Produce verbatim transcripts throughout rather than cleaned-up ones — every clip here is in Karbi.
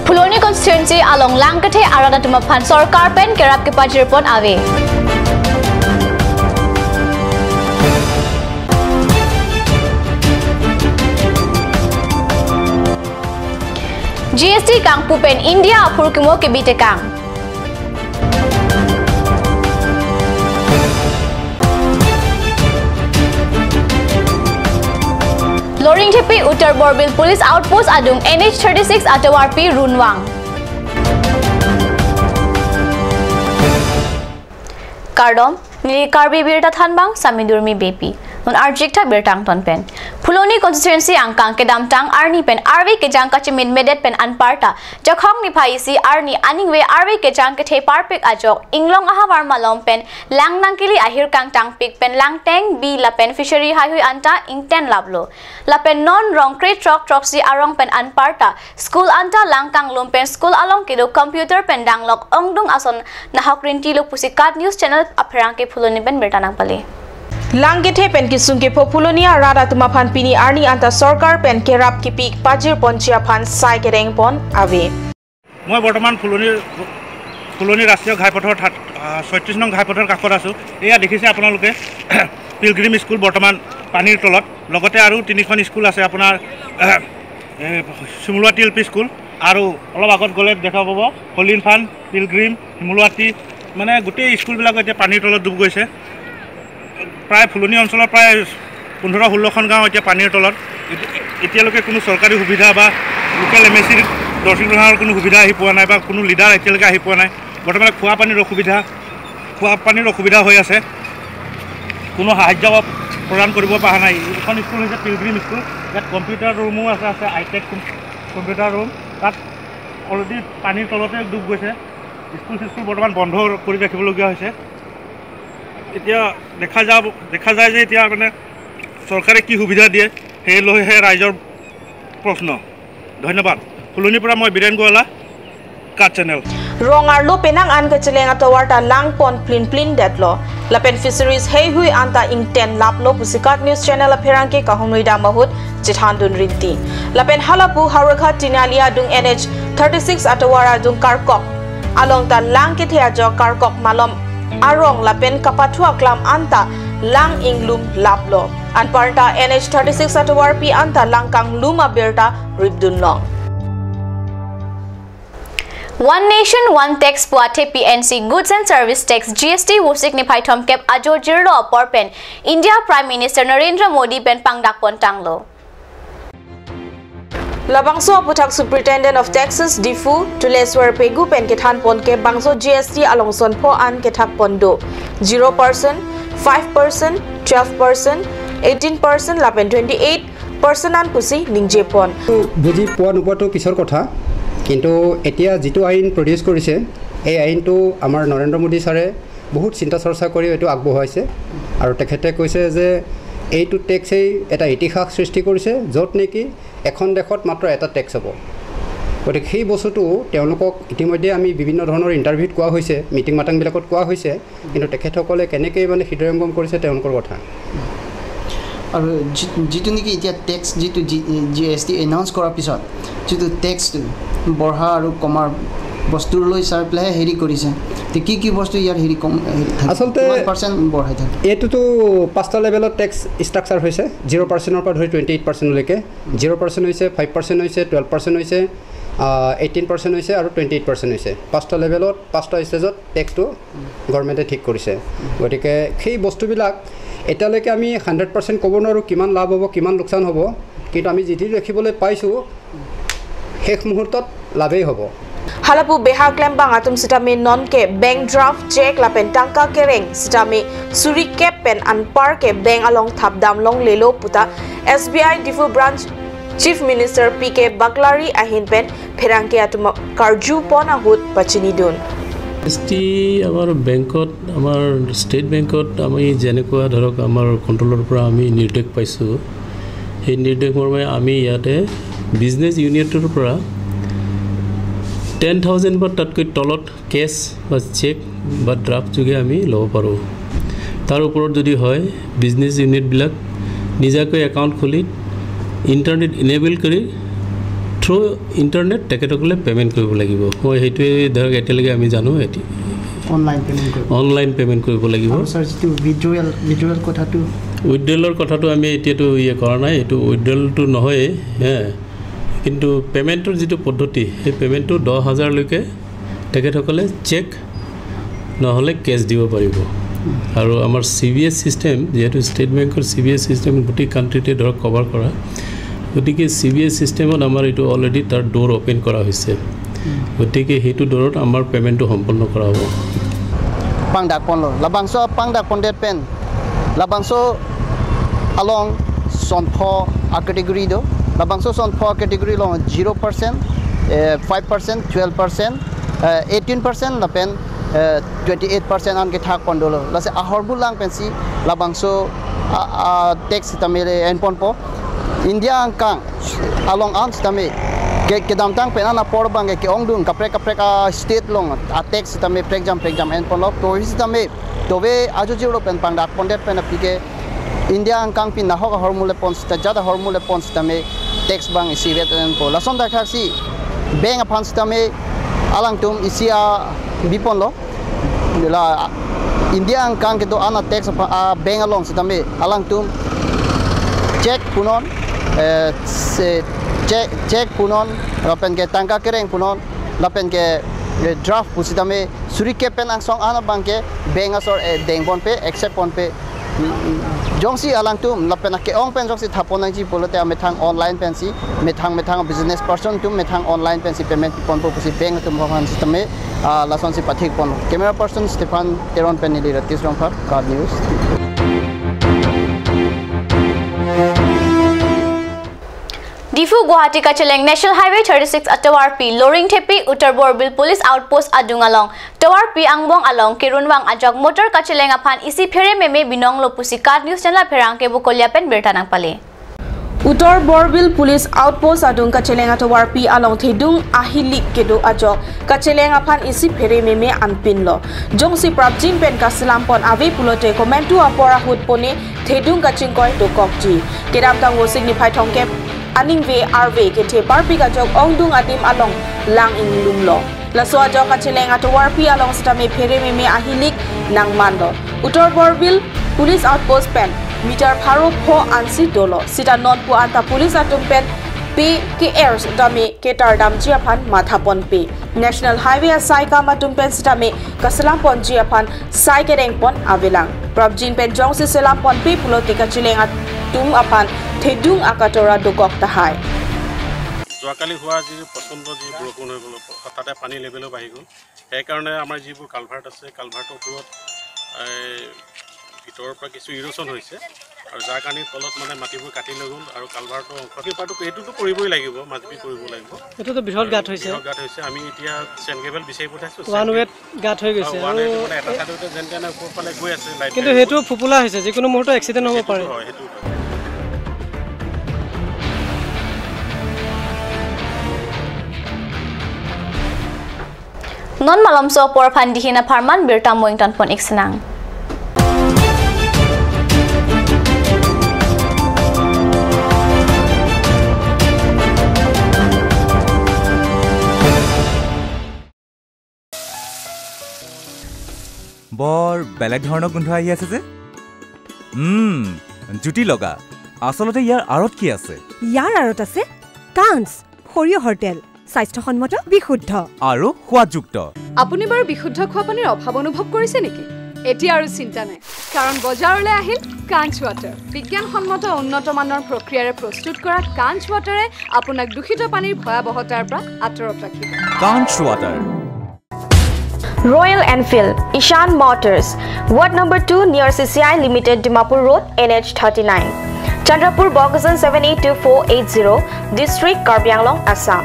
Phuloni constituency along lang kethe arat atum aphan sorkar pen kerap kepajir pon ave. G S T kangpu pen India aphurkimo kebi tekang. Loringthepi Uttar Borbil Police Outpost adung N H thirty-six atovarpi runvang. Kardom, neli Karbi Birta Thanbang, Sami Durmi Beypi. Non arjik tha birta angton pen. Phuloni constituency angkang kedamtang arni pen arve kejang kachimin medet pen anparta Jakhong niphai isi arni aningve arve kejang kethe parpik ajok, Inglong ahavar malom pen lang nangkeli ahir kangtangpik pen langteng, bi lapen fishery haihui anta ingten laplo. Lapen non rong kre throk throksi arong pen anparta school anta lang kanglum pen school along kedo computer pen danglok ongdung ason nahok rintilo pusi KAT News Channel apherangke Phuloni pen birta nangpale. Lang kethe pen kisung kepho Phuloni arat atum aphan pini arni anta sorkar pen kerap kepi pajir ponji aphan sai kereng pon ave. মই বৰ্তমান ফুলনি, ফুলনি ৰাষ্ট্ৰীয় ঘাইপথৰ ঠাত, আহ, ছয়ত্ৰিশ নং ঘাইপথৰ কাষত আছোঁ। এয়া দেখিছে আপোনালোকে, পিলগ্ৰিম স্কুল বৰ্তমান পানীৰ তলত। লগতে আৰু তিনিখন স্কুল আছে আপোনাৰ, আহ, এ, চিমুলুৱাটি এল পি স্কুল আৰু অলপ আগত গ'লে দেখা পাব হলিনফান, পিলগ্ৰিম, চিমুলুৱাটি, মানে গোটেই স্কুলবিলাক এতিয়া পানীৰ তলত ডুব গৈছে। প্ৰায় ফুলনি অঞ্চলৰ প্ৰায় পোন্ধৰ ষোল্লখন গাঁও এতিয়া পানীৰ তলত। এতি-, এতিয়ালৈকে কোনো চৰকাৰী সুবিধা বা লোকেল এম এ চিৰ দৰ্শক কোনো সুবিধা আহি পোৱা নাই বা কোনো লিডাৰ এতিয়ালৈকে আহি পোৱা নাই। বৰ্তমানে খোৱা পানীৰ অসুবিধা, খোৱা পানীৰ অসুবিধা হৈ আছে, কোনো সাহায্য প্ৰদান কৰিব পৰা নাই। এইখন স্কুল হৈছে পিলগ্ৰিম স্কুল। ইয়াত কম্পিউটাৰ ৰুমো আছে, আছে হাইটেক কম-, কম্পিউটাৰ ৰুম। তাত অলৰেডি পানীৰ তলতে ডুব গৈছে। স্কুল চিস্কুল বৰ্তমান বন্ধ কৰি ৰাখিবলগীয়া হৈছে। এতিয়া দেখা যাব, দেখা যায় যে এতিয়া মানে চৰকাৰে কি সুবিধা দিয়ে, সেই লৈহে ৰাইজৰ প্ৰশ্ন। ধন্যবাদ। ফুলনিৰ পৰা মই বীৰেন গোৱালা, কাট channel. Rong arlo penang an kacheleng atovar ta lang pon plin plin detlo. Lapen fisheries heihui anta ingten laplo pusi KAT News Channel apherangke kahumri dam ahut chethandun rinti. Lapen halapu Howraghat Tinali adung N H thirty-six atovar adung Karkok along ta lang kethe ajok Karkok malom arong lapen kapathu aklam anta lang inglum laplo. Anparta N H thirty-six atovarpi anta lang kanglum abirta ripdun long. One Nation, One Tax pu athe P N C Goods and Service Tax, G S T vosik niphai thomkep ajo jirlo apor pen India Prime Minister Narendra Modi pen pangdak pon tanglo. Labangso aputhak Superintendent of Taxes Diphu, Tuleswar Pegu pen kethan pon ke bangso G S T along sonpho an kethak pon do. Zero percent, five percent, twelve percent, eighteen percent lapen twenty-eight percent an pusi ningje pon. বুজি পোৱা নোপোৱাটো পিছৰ কথা, কিন্তু এতিয়া যিটো আইন প্ৰডিউচ কৰিছে, এই আইনটো আমাৰ নৰেন্দ্ৰ মোদী ছাৰে বহুত চিন্তা চৰ্চা কৰি এইটো আগবঢ়াইছে। আৰু তেখেতে কৈছে যে এইটো টেক্সেই এটা ইতিহাস সৃষ্টি কৰিছে, য'ত নেকি এখন দেশত মাত্ৰ এটা টেক্স হ'ব। গতিকে সেই বস্তুটো তেওঁলোকক ইতিমধ্যে আমি বিভিন্ন ধৰণৰ ইণ্টাৰভিউত কোৱা হৈছে, মিটিং মাটাংবিলাকত কোৱা হৈছে, কিন্তু তেখেতসকলে কেনেকৈ মানে হৃদয়ঙ্গম কৰিছে তেওঁলোকৰ কথা। আৰু যি-, যিটো নেকি এতিয়া টেক্স, যিটো জি-, জি এছ টি এনাউন্স কৰাৰ পিছত যিটো টেক্সটো বঢ়া আৰু কমাৰ বস্তুৰ লৈ চাই পেলাইহে হেৰি কৰিছে। তে কি কি বস্তু ইয়াৰ হেৰি কম, হেৰি থাকে? আচলতে কিমান পাৰ্চেণ্ট বঢ়াই থাকে? এইটোতো পাঁচটা লেভেলত টেক্স ষ্ট্ৰাকচাৰ হৈছে, জিৰ' পাৰ্চেণ্টৰ পৰা ধৰি টুৱেণ্টি এইট পাৰ্চেণ্টলৈকে। জিৰ' পাৰ্চেণ্ট হৈছে, ফাইভ পাৰ্চেণ্ট হৈছে, টুৱেলভ পাৰ্চেণ্ট হৈছে, এইটিন পাৰ্চেণ্ট হৈছে আৰু টুৱেণ্টি এইট পাৰ্চেণ্ট হৈছে। পাঁচটা লেভেলত, পাঁচটা ষ্টেজত টেক্সটো গভৰ্ণমেণ্টে ঠিক কৰিছে। গতিকে সেই বস্তুবিলাক এতিয়ালৈকে আমি হাণ্ড্ৰেড পাৰ্চেণ্ট ক'ব নোৱাৰোঁ কিমান লাভ হ'ব, কিমান লোকচান হ'ব, কিন্তু আমি যিটো দেখিবলৈ পাইছোঁ শেষ মুহূৰ্তত লাভেই হ'ব। Halapu beha klembang atum sitame non ke bank draft, cheque lapen tangka kereng sitame suri kep pen anpar ke bank along thapdam longlelo puta S B I Diphu branch Chief Minister P K Baglari ahin pen pherangke atum karju pon ahut pachinidun. এছ টি আমাৰ বেংকত, আমাৰ ষ্টেট বেংকত আমি যেনেকুৱা ধৰক আমাৰ কণ্ট্ৰলৰ পৰা আমি নিৰ্দেশ পাইছোঁ, সেই নিৰ্দেশ মৰ্মে আমি ইয়াতে বিজনেছ ইউনিটৰ পৰা টেন থাউজেণ্ড বা তাতকৈ তলত কেছ বা চেক বা ড্ৰাফ্ট যোগে আমি ল'ব পাৰোঁ। তাৰ ওপৰত যদি হয়, বিজনেছ ইউনিটবিলাক নিজাকৈ একাউণ্ট খুলি ইণ্টাৰনেট ইনেবল কৰি থ্ৰু ইণ্টাৰনেট তেখেতসকলে পে'মেণ্ট কৰিব লাগিব। মই সেইটোৱে ধৰক এতিয়ালৈকে আমি জানো এতিয়া অনলাইন পে'মেণ্ট কৰিব। অনলাইন পে'মেণ্ট কৰিব লাগিব। আৰু ছাৰ, যিটো উইথড্ৰৱেল, উইথড্ৰৱেল কথাটো? উইথড্ৰৱেলৰ কথাটো আমি এতিয়াতো ইয়ে কৰা নাই, এইটো উইথড্ৰৱেলটো নহয়েই, হে। কিন্তু পে'মেণ্টৰ যিটো পদ্ধতি, সেই পে'মেণ্টটো দহ হাজাৰলৈকে তেখেতসকলে চেক নহ'লে কেছ দিব পাৰিব। আৰু আমাৰ চি বি এছ ছিষ্টেম, যিহেতু ষ্টেট বেংকৰ চি বি এছ ছিষ্টেম গোটেই কাণ্ট্ৰিতে ধৰক কভাৰ কৰা, গতিকে চি বি এছ ছিষ্টেমত আমাৰ এইটো অলৰেডি তাৰ ড'ৰ অপেন কৰা হৈছে। গতিকে সেইটো ড'ৰত আমাৰ পে'মেণ্টটো সম্পন্ন কৰা হ'ব। Pangdak ponlo. Labangso pangdak pondet pen, labangso along sonpho a category do. Labangso sonpho a category along zero percent, eh, five percent, twelve percent, eh, eighteen percent lapen, eh, twenty-eight percent an kethak pon dolo. Lasi ahormu lang pensi labangso a, a tax sitame le en ponpo. India angkang along an sitame ke, kedamtang pen an apor abangke ke-ongdung kaprek kaprek a state along a tax sitame prekjam prekjam en ponlo. To sitame dove ajo jiro pen pangdak pondet pen aphi ke India angkang pen nahok ahormu le pon sita, jat ahormu le pon sitame tax abang isi vet en po. Lason thakthak si bank aphan sitame alangtum isi a bi ponlo. La India angkang kedo-an a tax apha-, a bank along sitame alangtum check punon, eh, se check, check punon, lapen ke tangka kereng punon, lapen ke, eh, draft pu sitame suri ke pen angsong an abangke bank asor, eh, deng ponpe, accept ponpe. Jongsi alangtum lapen ake-ong pen jongsi thap pon nangji pulote amethang online pensi, methang methang business person atum methang online pensi payment pi ponpo pusi bank atum aphan sitame, ah, lasonsi pathik pon. Camera person Stephen Teron pen neli Ratish Rongphar, KAT News. Diphu Guwahati kacheleng National Highway thirty-six atovarpi Loringthepi Uttar Borbil Police Outpost adung along tovarpi angbong along kerunvang ajok motor kacheleng aphan isi phere meme binonglo pusi KAT News channel apherangke Bokolia pen birta nangpale. Uttar Borbil Police Outpost adung kacheleng atovarpi along thedung ahilik kedo ajok kacheleng aphan isi phere meme anpinlo. Jongsi prapjin pen kaselam pon ave pulote komantu apor ahut pone thedung kachingkoi dokokji. Kedamtang Vosik niphai thomkep aningve arve kethe parpik ajok ongdung adim along lang inglumlo. Laso ajok kacheleng atovarpi along sitame phere meme ahilik nangmanlo. Uttar Borbil Police Outpost pen meter pharo pho ansi dolo. Sita non pu anta police atum pen pe ke-er sitame ketardamji aphan matha ponpe. National Highway asai kam atum pen sitame kaselam ponji aphan sai kedeng pon avelang. Prapjin pen jongsi selam ponpe pulote kacheleng atum aphan thedung akatora dokok tahai. যোৱাকালি হোৱা যি প্ৰচণ্ড যি বৰষুণ হৈ গ'ল, তাতে পানী লেভেলো বাঢ়ি গ'ল। সেইকাৰণে আমাৰ যিবোৰ কালভাৰ্ট আছে, কালভাৰ্টৰ ওপৰত, এই, ভিতৰৰ পৰা কিছু ইৰ'চন হৈছে আৰু যাৰ কাৰণে তলত মানে মাটিবোৰ কাটি লৈ গ'ল আৰু কালভাৰ্টৰ অংশ, সেই পাৰটো, এইটোতো কৰিবই লাগিব, মাজেদি কৰিব লাগিব। এইটোতো বৃহৎ গাঁত হৈছে। বৃহৎ গাঁত হৈছে। আমি এতিয়া চেণ্ড গ্ৰেভেল বিচাৰি পঠাইছোঁ। ওৱান ৱেত গাঁত হৈ গৈছে। ওৱান ৱেত আৰু মানে এটা চাইডতে যেন তেনে ওপৰ ফালে গৈ আছে, লাইট কিন্তু লাইট। সেইটো ফোপোলা হৈছে, যিকোনো মুহূৰ্ত এক্সিডেণ্ট হ'ব পাৰে। সেইটো হয়, সেইটো হয়। Non malomso apor aphan dihin apharman birta mo ingtonpon-ik sinang. বৰ বেলেগ ধৰণৰ গোন্ধ আহি আছে যে। উম, জুতি লগা। আচলতে ইয়াৰ আঁৰত কি আছে? ইয়াৰ আঁৰত আছে কাঞ্চ সৰিয়হৰ তেল, স্বাস্থ্যসন্মত, বিশুদ্ধ আৰু সোৱাদযুক্ত। আপুনি বাৰু বিশুদ্ধ খোৱা পানীৰ অভাৱ অনুভৱ কৰিছে নেকি? এতিয়া আৰু চিন্তা নাই, কাৰণ বজাৰলৈ আহিল কাঞ্চ ৱাটাৰ। বিজ্ঞানসন্মত উন্নত মানৰ প্ৰক্ৰিয়াৰে প্ৰস্তুত কৰা কাঞ্চ ৱাটাৰে আপোনাক দূষিত পানীৰ ভয়াৱহতাৰ পৰা আঁতৰত ৰাখিব। কাঞ্চ water. Royal Enfield, Ishan Motors, Ward number two near C C I Limited, Dimapur Road, N H thirty-nine, Chandrapur, Bokajan seven eight two four eight zero, District, Karbi Anglong, Assam.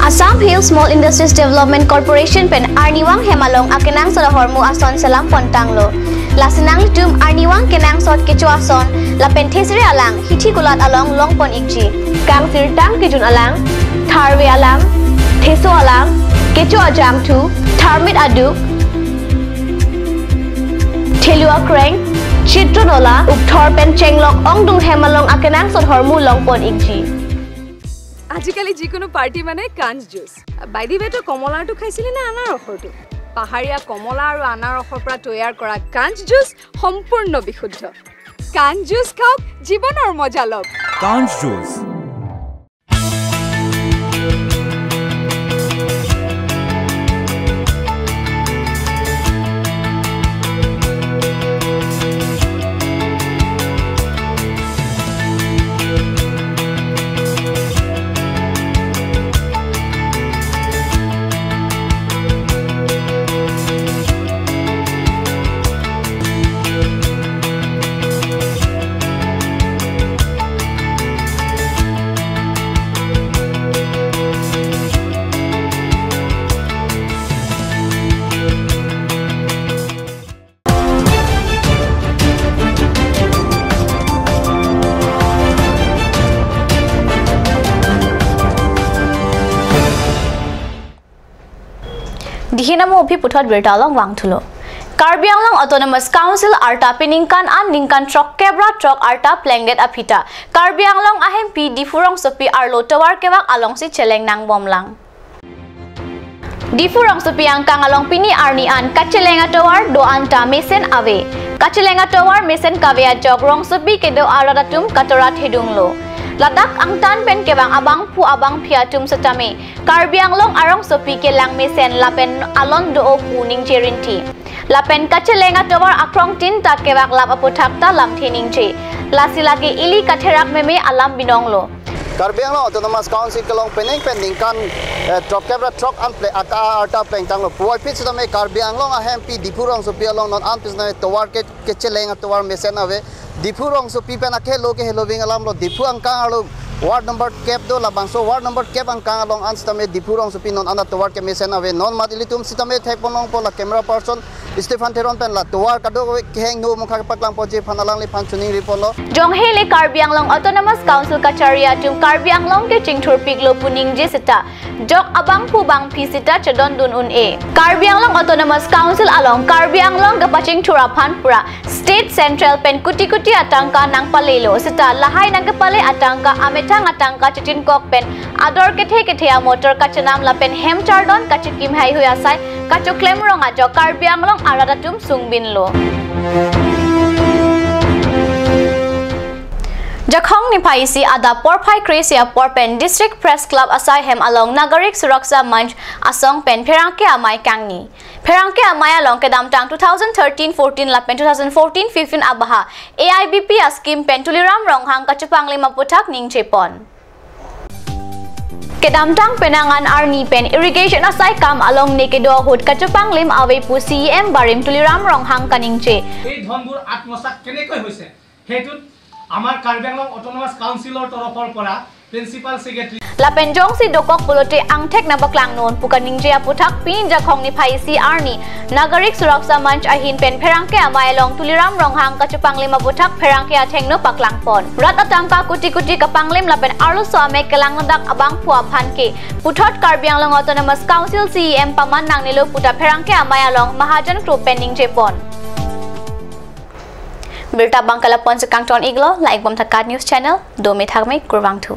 Assam Hill Small Industries Development Corporation pen arnivang hem along akenangsot ahormu ason selam pontanglo. Lasi nanglitum arnivang kenangsot kecho ason lapen thesere alang hithi kulat along longpon ikji. Kangsirtang kejun alang, tharve alang, theso alang, kecho ajangthu, tharmit aduk, thelu akreng, chitro nola, ukthor pen chenglok ongdung hem along akenangsot ahormu longpon ikji. আজিকালি যিকোনো পাৰ্টি মানে কাঞ্চ juice. By the ৱে, তই কমলাৰটো খাইছিলি নে আনাৰসৰটো? পাহাৰীয়া কমলা আৰু আনাৰসৰ পৰা তৈয়াৰ কৰা কাঞ্চ জুচ সম্পূৰ্ণ বিশুদ্ধ। কাঞ্চ জুচ খাওক, জীৱনৰ মজা লওক। কাঞ্চ juice. Dihinamo aphi puthot birta along vangthulo. Karbi Anglong Autonomous Council arta peningkan an ningkan throkkep ra throk arta plengdet aphi ta Karbi Anglong ahempi Diphu rongsopi arlo tovar kevak alongsi cheleng nangbomlang. Diphu rongsopi angkang along pini arni an kacheleng atovar do-an ta mesen ave. Kacheleng atovar mesen kave ajok rongsopi kedo arat atum katora thedunglo. Ladak angtan pen kevang abangphu abangphi atum setame Karbi Anglong arongsopi kelang mesen lapen alon do-o pu ningje rinti. Lapen kacheleng atovar akrongtin ta kevak lap aphuthak ta lamthe ningje. Lasi lake ili katherak meme alam binonglo. Karbi Anglong Autonomous Council kelong penang pen ningkan, eh, throkkep ra throk an ple aka arta plengtanglo. Puvoiphit setame Karbi Anglong ahempi Diphu rongsopi along non an pi setame tovar ke, kacheleng atovar mesen ave. Diphu rongsopi pen akehelo kehelo ving alamlo. Diphu angkang arlo ward number kep do, labangso ward number kep angkang along an setame Diphu rongsopi non an atovar kemesen ave. Non mat ilitum setame thekpon longpo, la camera person Stephen Teron pen la tovar kadokave kehingno mukha kepaklangponji aphan alangliphan choningriponlo. Jonghe le Karbi Anglong Autonomous Council kachari atum Karbi Anglong ke chingthurpiklo pu ningje seta jok abangphu bangphi seta chodondun un-e. Karbi Anglong Autonomous Council along Karbi Anglong kapachingthur aphan pura state central pen kuti kuti atangka nangpalelo seta lahai nangkepale atangka amethang atangka chichinkok pen ador kethe kethe amotor kachenam lapen hem chardon kachikim haihui asai kachoklem rong ajok Karbi Anglong arat atum sungbinlo. Jakhong niphai isi adap porphai kre-isi apor pen District Press Club asai hem along Nagarik Suraksha Manch asong pen pherangke amei kangni. Pherangke amei along kedamtang two thousand thirteen fourteen lapen two thousand fourteen fifteen abaha A I B P a-scheme pen Tuliram Ronghang kachepanglim aphuthak ningjepon. Kedamtang penang an arni pen irrigation asai kam along ne kedo ahut kachepanglim ave pu C E M barim Tuliram Ronghang kaningje. এই ধনবোৰ আত্মসাৎ কেনেকৈ হৈছে, সেইটোত আমাৰ কাৰ্বি আংলং অট'নমাছ কাউন্সিলৰ তৰফৰ পৰা principal secretary Lapen jongsi dokok pulote angthek nangpaklang non pu kaningje aphuthak pini Jakhong niphai isi arni Nagarik Suraksha Manch ahin pen pherangke amei along Tuliram Ronghang kachepanglim aphuthak pherangke athengno paklangpon. Rat atangka kuti kuti kapanglim lapen arloso amek kelang ladak abangphu aphan ke puthot Karbi Anglong Autonomous Council C E M paman nangnelo puta pherangke amei along Mahajan Group pen ningjepon. Birta abang ke lapu-an si kangton iklo, la-ikbom tha KAT News Channel, dome thakme, kurvangthu.